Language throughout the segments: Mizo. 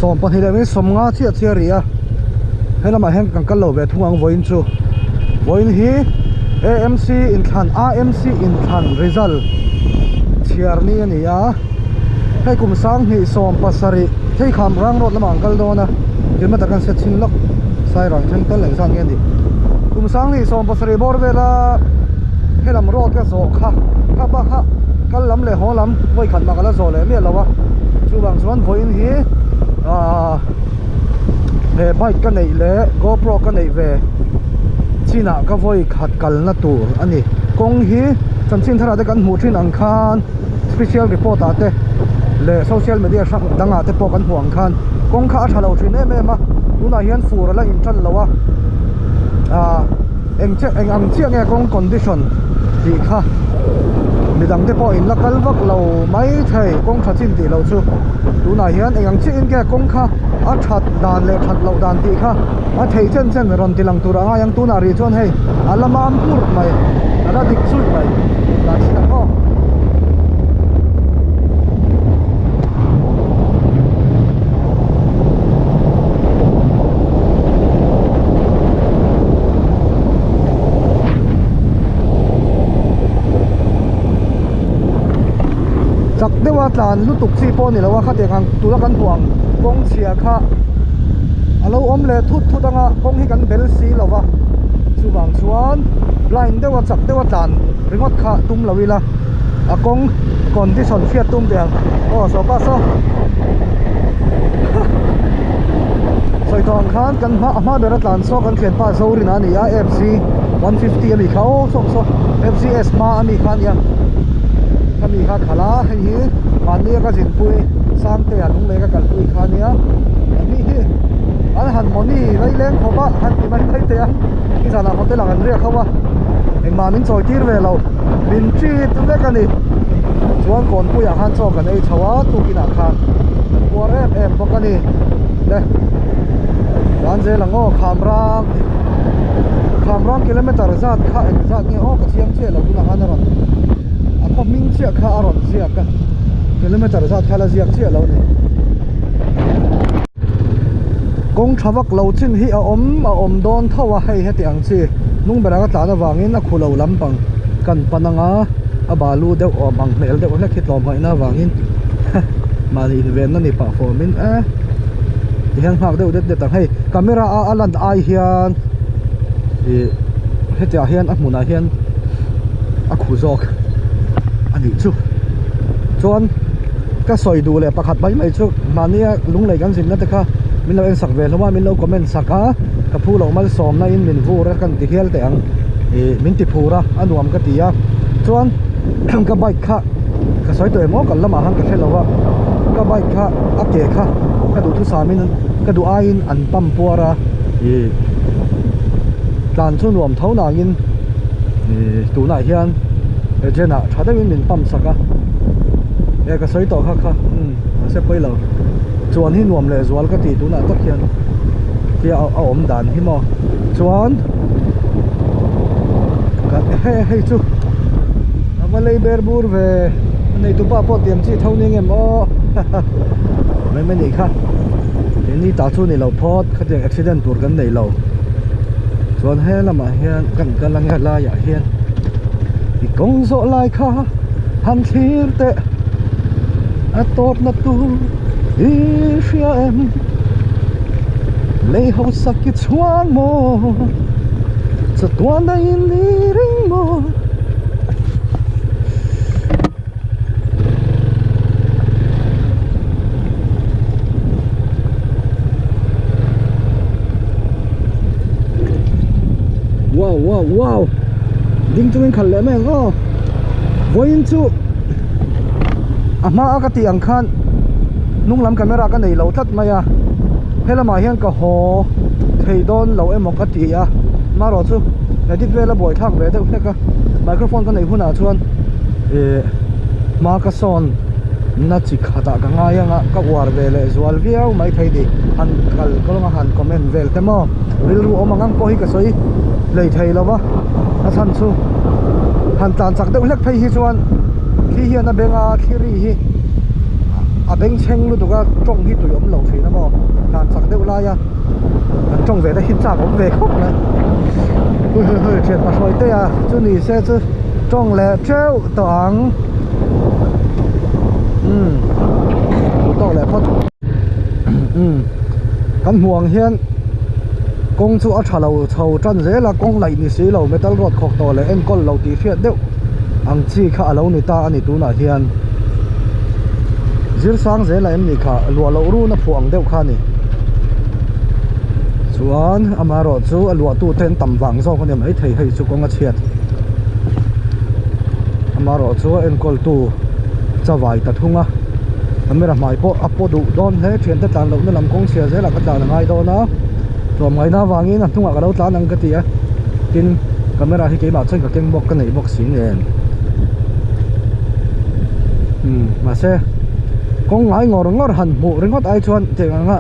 Sawmpahnih leh minute sawmnga chiah chiah a ri a helamah hian kan kal lo ve thung ang vawiin chu vawiin hi A_M_C inthlan A_M_C inthlan result chhiar ni a ni a hei kum sanghnih sawm pasarih phei kham rang road lamah an kal dawn a kilometer kan set chhin lawk sairang thleng tal engzat nge a ni kum sanghnih sawm pasarih bawr vela helam road ka zawh kha kha bak kha kal lam leh haw lam vawi khat mah ka la zawh leh miah lo a chuvang chuan vawiin hi ahh he bike ka neih leh gopro ka neih ve chinah ka vawi khat kalna tur a ni kawng hi chanchin thar ah te kan hmuh thin ang khan special report ah te leh social media hrang dangah te pawh kan hmuh ang khan kawng kha a tha lo thin em em a tunah hian fur a la in tan lo a ahh eng chiah eng ang chiah nge kawng condition tih kha midang te pawh in la kal vak lo mai thei kawng tha chin tih loh chu tunah hian eng ang chiah in nge kawng kha a that dan leh that loh dan tih kha a theih chen chen rawn ti lang tur a ngai ang tunah rih chuan hei a la mam purh mai a la dik chuih mai dan chhin ang aw. Chak deuha tlan lutuk chi pawh a ni lo a khatiang ang tuna kan hmuh ang kawng chhia kha a lo awm leh thut thut anga kawng hi kan bel si lo va chuvang chuan blind deuha chak deuha tlan ringawt kha tum lo ila a kawng condition hriat tum teh ang aw saw pa saw sawi tawh ang khan kan hma a hma bera tlan saw kan thianpa Zorina a ni a F Z 150 a mi kha aw saw saw F Z S hma a mi kha a nia khami kha khalh a hei hi mahni a ka zinpui Sangtea lunglei ka kalpui kha a nia ani hi an han mawni laileng khawp a han ti mai mai teh a nizanah hotel ah kan riak ho a engmah min chawi tir ve lo min treat vek a ni chuan kawnpuiah khan chaw kan ei chho a tukinah khan kan puar em em bawk a ni le tan zel ang aw khamrang khamrang kilometer zat kha eng zat nge aw ka chiang chiah lo tunah khan a rawn a khaw hming chiah kha a rawn ziak a kilometer zat kha la ziak chiah lo a ni. Kawng tha vak lo chin hi a awm a awm dawn tho a hei heti ang chi hnung berah ka tlan avangin a khu lo lampang kan pan anga a balu deuh awm ang hmel deuh hlek hi tlawm ngaihna avangin mahni invenna ni pah fawmin e tihian nghak deuh det det ang hei camera a a lan ai hian ih hetiah hian a hmunah hian a khu zawk a nih chu chuan. Ka sawi duh leh pakhat mai mai chu mahnia lunglei kan zinna te kha min lo en sak ve hlawm a min lo comment sak a ka phu loh malsawmna in min vur a kan ti hial teh ang ih min ti phur a a nuam ka ti a chuan ka bike kha ka sawi tawh em aw kal lamah khan ka hre lo a ka bike kha a ke kha ka duhthusam in ka duh aiin an pump puar a ih tlan chu nuam tho nangin ih tunah hian agent ah tha deuhin min pump sak a. E ka sawi tawh kha kha umm mahse pawi lo chuan hi nuam leh zual ka ti tunah tak hian tia a awm dan hi maw chuan kan he hei chu a va lei ber bur ve a nei tupa pawh tiam chi tho ni ngem aw mai mai nih kha keini ta chu ni lo phawt khatiang accident tur kan nei lo chuan he lamah hian kan kal ang e laiah hian i kawng zawh lai kha. Han thlir teh a tawpna tur i hria em lei hausak i chhuang maw chatuan a in i ring maw. Wow wow wow ding chungin khalh leh mai ang aw vawiin chu a hma a ka tih ang khan hnung lam camera ka nei lo tlat mai a helamah hian ka haw thei dawn lo emaw ka ti a marawh chu edit vel a buaithlak ve deuh hlek a microphone ka neih hunah chuan ih hma ka sawn na chi khatah ka ngai ang a ka uar ve leh zual viau mai thei ni han kal kawng a han comment vel te maw rilru awm ang ang pawh hi ka sawi hlei thei lo va a chhan chu han tlan chak deuh hlek phei hi chuan thli hian a beng a thli ri hi A bengchheng lutuk a tawng hi tui awm lo thin a maw tlan chak deuh lai a kan tawng ve te hi chak awm ve khawp mai hui hui hui thian pahrawi te a chu ni se chu tawng leh teuh tawh ang umm duh tawk leh phawt umm kan hmuh ang hian kawng chu a tha lo chho tan zel a kawng laih ni si lo metal road khawk tawh leh enkawl lo tih hriat deuh ang chi kha a lo ni ta a ni tunah hian zir sang zel a em ni kha luah loh run a phuah ang deuh kha a ni chuan amaherawh chu a luah tu te an tam vang zawk a ni maithei hei chu kawng a chhiat amaherawh chu a enkawl tu chavai ta thung a camera hmai pawh a paw duh dawn hle thiante tlan loh na lam kawng chhia zelah ka tlan a ngai dawn a tlawmngaihna avangin a hnungah ka lo tlan ang ka ti a tin camera hi keimah chuan ka keng bawk ka neih bawk si nen umm mahse kawng ngai ngawr ngawr han hmuh ringawt ai chuan tiang anga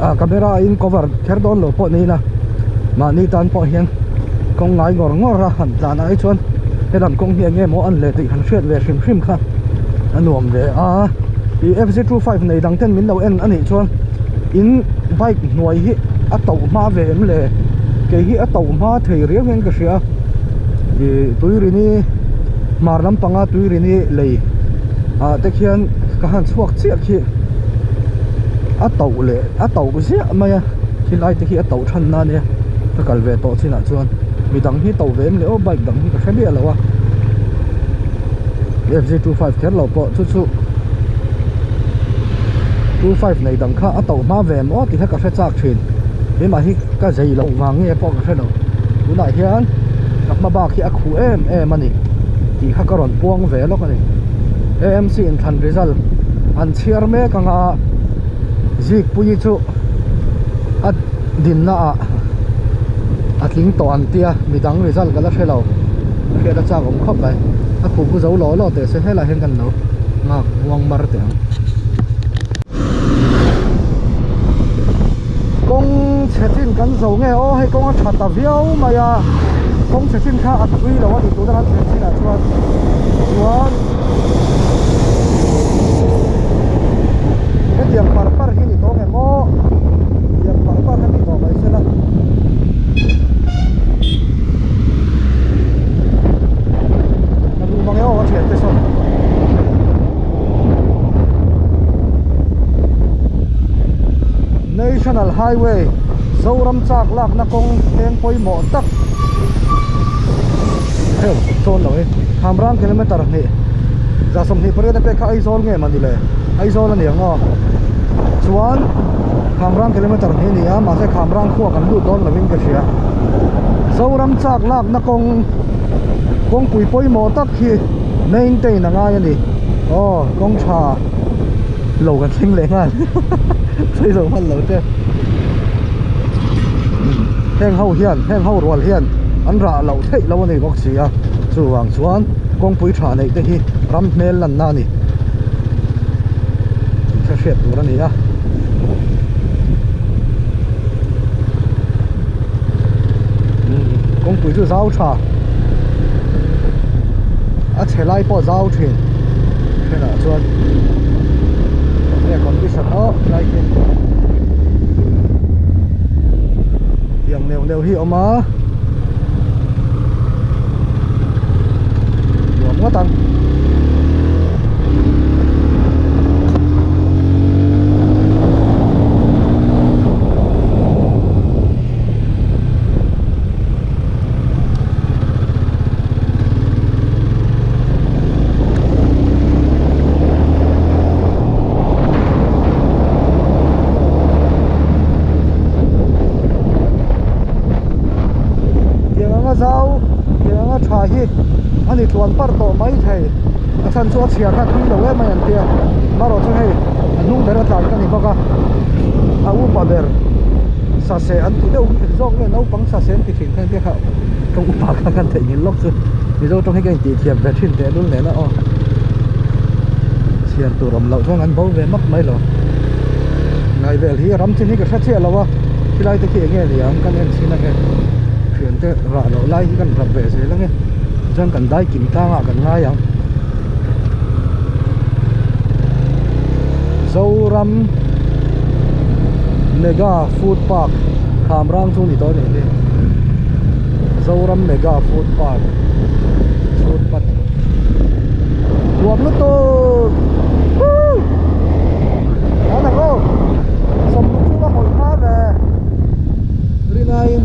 ah camera a in cover kher dawn lo pawh ni ila mahni tan pawh hian kawng ngai ngawr ngawr a han tlan ai chuan helam kawng hi eng nge maw an leh tih han hriat ve hrim hrim kha a nuam ve a ih F Z 25 nei dang ten min lo en a nih chuan in bike hnuai hi a tauh hma ve em le kei hi a tauh hma thei riau hian ka hria ih tuirini hmar lampanga tuirini lei ah te khian ka han chhuak chiah khi a tauh leh a tauh ziah mai a khilai te khi a tauh than na ania ka kal ve tawh chinah chuan midang hi tauh ve em le aw bike dang hi ka hre miah lo a F Z 25 kher lo pawh chu chu 25 nei dang kha a tauh hma ve em aw tih kha ka hre chak thin keimah hi ka zei loh vang nge pawh ka hre lo tunah hian ka hma bak hi a khuh em em a ni tih kha ka rawn puang ve lawk a ni A M C inthlan result an chhiar mek ang a zikpui chu a dinna ah a tling tawh an tia midang result ka la hre lo hriat a chak awm khawp mai a khuh khu zo law law teh se helaiah hian kan lo nghak muang mar teh ang. Kawng chhe chin kan zo nge aw hei kawng a tha ta viau mai a kawng chhe chin kha a tui lo a ni tuna kan thlen chinah chuan chuan hetiang par par hi ni tawh ngem aw tiang par par hi ni tawh mai se la. Ka duh mang e aw ka thiante sawn. National Highway Zoram chak lakna kawng eng pawimawh tak heu sawn lo hi Khamrang kilometer hnih 28 a pek kha Aizawl nge mawni le Aizawl a ni ang aw chuan Khamrang kilometer hnih a ni a mahse Khamrang khua kan lut dawn lovin ka hria Zoram chak lakna kawng kawngpui pawimawh tak hi maintain a ngai a ni aw kawng tha lo kan thleng leh nghal sawi zo hman lo te heng ho hian heng ho rual hian an rah loh theih lo a ni bawk si a chuvang chuan kawngpui tha neih te hi ram hmel lanna a ni tih kha hriat tur a ni a. Kawngpui chu zau tha a chhe lai pawh zau thin thenah chuan enge condition aw lai khi tiang neuh neuh hi a awm a nuam ngawt ang. Tiang anga zau tiang anga tha hi a ni tluan parh tawh mai thei a chhan chu a chhia kha tui lo em mai an tia marawh chu hei a hnung ber a tlan ka ni bawk a a upa ber saseh an ti deuh zawk nge naupang saseh an ti thin kha engtia kha tawng upa kha kan theih ngil lawk chu mizo tawng hi ka intih thiam ve thin teh lul nen a aw chhiar tur awm loh chuan an bo ve map mai lo ngai vel hi ram chin hi ka hre chiah lo a khilai te khi eng nge ni ang kan en chhin ange thian te rah loh lai hi kan rap ve zel ange tichuan kan dai kim tlangah kan ngai ang. Zoram Mega Food Park Khamrang chu ni tawh a nih hi Zoram Mega Food Park Food Park nuam lutuk woo an ang aw sawmhnih chu va hawlh hma ve rinaiin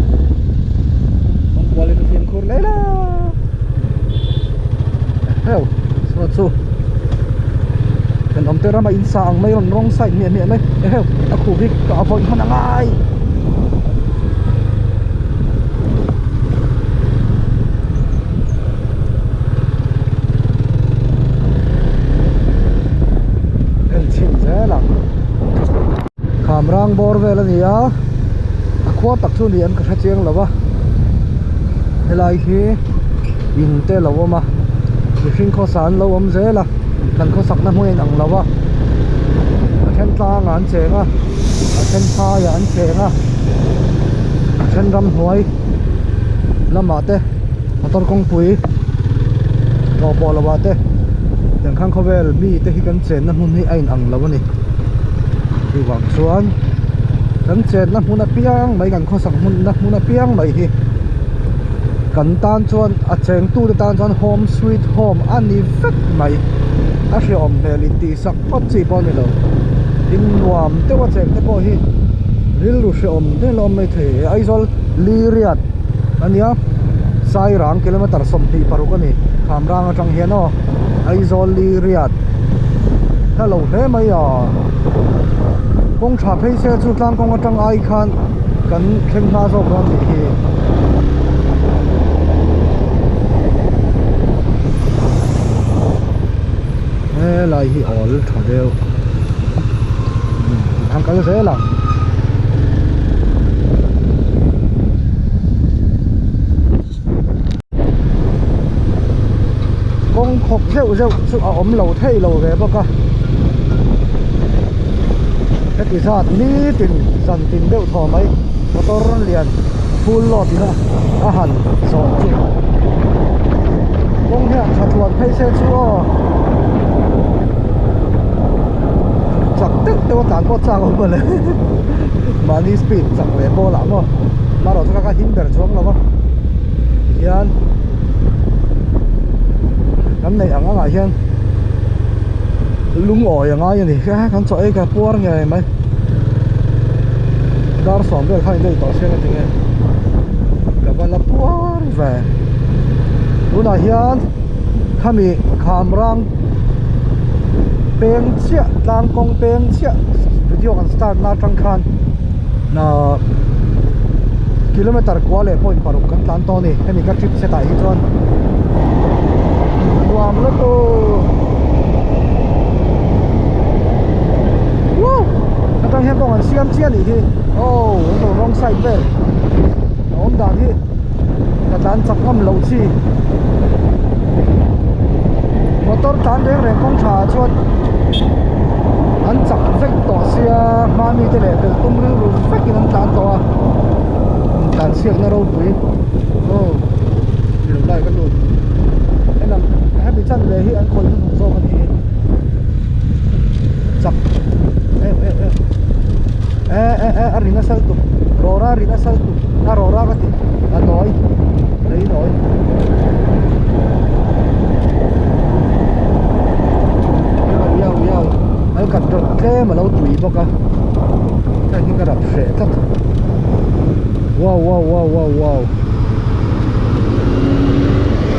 kawngkual in a fimkhur leh la heuh saw chu thenawm te rama in sa ang mai rawn rawng side hmiah hmiah mai eheu a khuh hi ka avoid hman a ngai en chhin zel ang kham rang bawr vel a ni a a khua tak chu ni an ka hre chiang lo a helai hi in te a lo awm a mihring khawsa an lo awm zel a kan khawsakna hmun a inang lo a a then tlangah an cheng a a then phaiah an cheng a a then ramhnuai lamah te motor kawngpui tlawh pawh lo ah te tiang khan khawvel mi te hi kan chenna hmun hi a inang lo a ni chuvang chuan kan chenna hmun apiang mai kan khawsak hmun na hmun apiang mai hi kan tan chuan a chengtu te tan chuan home sweet home a ni vek mai a hrehawm hmel intihsak phawt chi pawh a ni lo in nuam deuh a cheng te pawh hi rilru hrehawm deuh in a awm mai thei Aizawl Liriat a nia Sairang kilometer 26 a ni Khamrang atang hian aw Aizawl Liriat hla lo hle mai a kawng tha phei se chu tlang kawng atang ai khan kan thleng hma zawk dawn tih hi. Helai hi awl tha deuh an kal zel ang. Kawng khawp zeuh zeuh chu a awm lo thei lo ve bawk a heti zat nitin zan tin deuh thaw mai motor lian full load in a han zawh chu kawng hian tha tluan phei se chu aw chak deuh deuh a tlan pawh chak awm mawle mahni speed chak leh pawh lah maw marawh chu ka him ber chuang lo va tihian kan neih ang angah hian lungawi a ngai a ni kan chaw ei ka puar ngei mai dar sawm vel khan in daih tawh siang a tinge ka va la puar ve tunah hian khami kham rang peng chiah tlang kawng peng chiah video kan start na atang khan ahh kilometer kua leh point paruk kan tlan tawh a ni hemi ka trip set ah hi chuan nuam lutuk woo atang hian kawng an siam chiah a nih hi aw an lo wrong side vel a awm dan hi ka tlan chak ngam loh chi motor tlan reng reng kawng tha ah chuan an chak vek tawh sia hma mi te leh belh tum rilru vek in an tlan tawh a tlan chhiat na ropui aw lo lai ka lut helam hemi chan ve hi an khawih hnuhnawh zawk a ni hi chak eh eh eh eh eh eh a ri nasa lutuk rawra a ri nasa lutuk a rawra ka ti a nawi lei nawi yau yau al kat dawt tlem a lo tui bawk a heng hi ka rap hreh tlat wow wow wow wow wow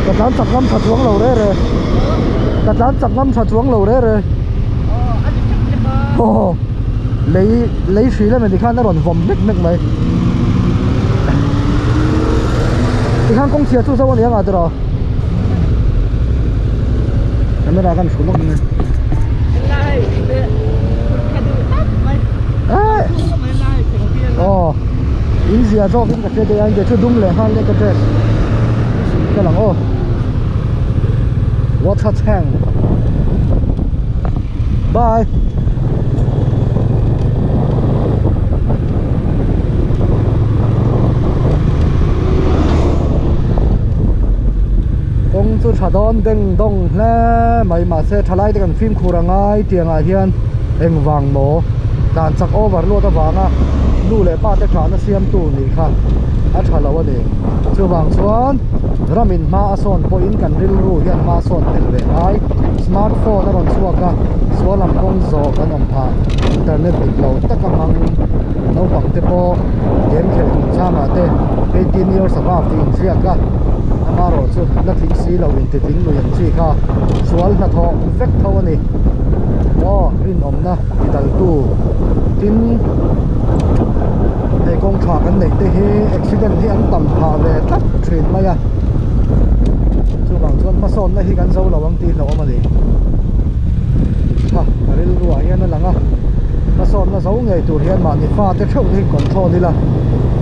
ka tlan chak ngam tha chuang lo re re ka tlan chak ngam tha chuang lo re re aw lei lei hri lam tikhan a rawn vawm hmek hmek mai tikhan kawng chhia chu zo a ni ang ah tiraw camera kan hru lawk mai aw in zia zawk in ka hria daih a india chu dum leh nghal leh ka dress ka lang aw water tank bye kawng chu tha dawn deng dawng hle mai mahse thalai te kan fimkhur a ngai tiangah hian. Engvang maw? Tlan chak over luat avanga nu leh pa te ṭahna siamtu nih kha a ṭha lo a ni. Chuvang chuan ramin hma a sawn pawhin kan rilru hian hma a sawn tel ve ngai. Smart phone a rawn chhuak a, sual ang kawng zawh kan awm phah. Internet dik lo taka hmang naupang te pawh game khelh chungchangah te 18 years above tih inziak a, amaherawhchu la tling si lo intitling lui ang chi kha sual hnathawh vek tho a ni. Aw rinawmna tidaltu tin hei kawng tha kan neih te hi accident hi an tam phah ve tlat thin mai a chuvang chuan hmasawnna hi kan zo lo ang tih hlauhawm a ni ha ka rilru ah hian a lang a hmasawnna zo ngei tur hian mahni fate theuh hi control ila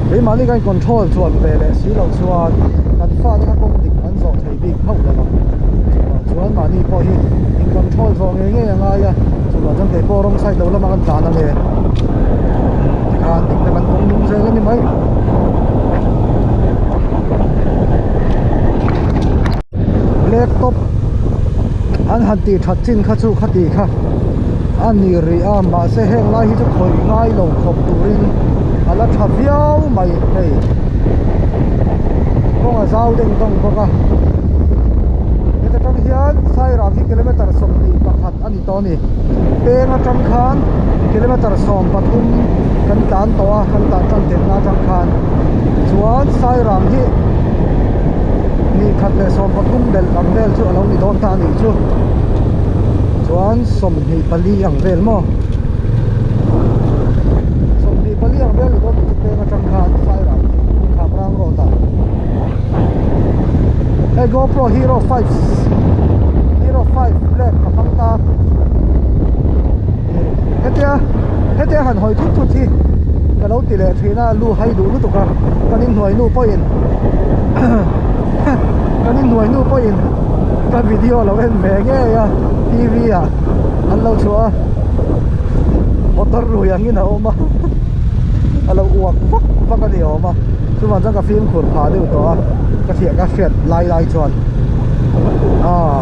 keimahni kan control chuan ve leh si loh chuan kan fate kha kawng dik an zawh thei bik hauh lo ang chuvang chuan mahni pawh hi in control zawh ngei ngei a ngai a chuvang chuan kei pawh rawng side lo lamah kan tlan ange tikhan dikna kan kawng nung zel a ni mai. Laptop an han tih that chin kha chu khati kha a ni rih a mahse heng lai hi chu khawih ngai lo khawp turin a la tha viau mai hei kawng a zau deng dawng bawk a heta tang hian Sairang hi kilometer 21 a ni tawh a ni peng atang khan kilometer 13 kan tlan tawh a kan tlan tan tirhna atang khan chuan Sairang hi ni khat leh 13 belh ang vel chu a lo ni dawn ta a nih chu chuan 24 ang vel maw 24 ang vel ni dawn chu peng atang khan Sairang hi Khamrang road ah hei GoPro Hero 5 Hero 5 Black ka hmang ta hetia hetia han hawi thut thut hi ka lo ti leh thin a lu hai duh lutuk a kan inhnuai nu pawhin kan inhnuai nu pawhin ka video lo en ve ngei a TV ah an lo chhuah a motor rui angin a awm a a lo uak vak vak a ni awm a chuvang chuan ka fimkhur phah deuh tawh a ka thiah ka hriat lai lai chuan ah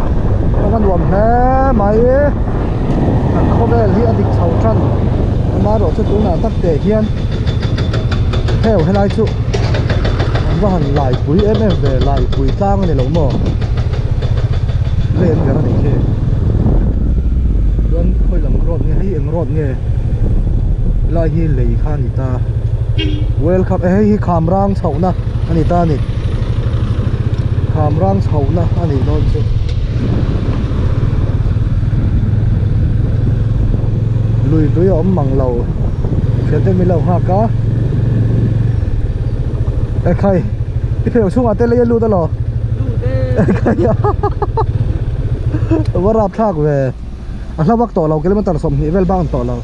kawng a nuam hle mai kan khawvel hi a dik chho tan amaherawh chu tunah tak teh hian heu helai chu an va han laipui em em ve laipui tlang a ni lo maw lane ber a nih khi chuan khawi lam road nge hei eng road nge helai hi lei kha a ni ta world cup hei hi Khamrang chhohna a ni ta a ni Khamrang chhohna a nih dawn chu lui tui a awm mang lo thiante min lo nghak a ekhai i pheuh chhungah te lei a lut alaw ekhai a va rap thlak ve a hla vak tawh lo kilometer 20 vel bak a ni tawh lo.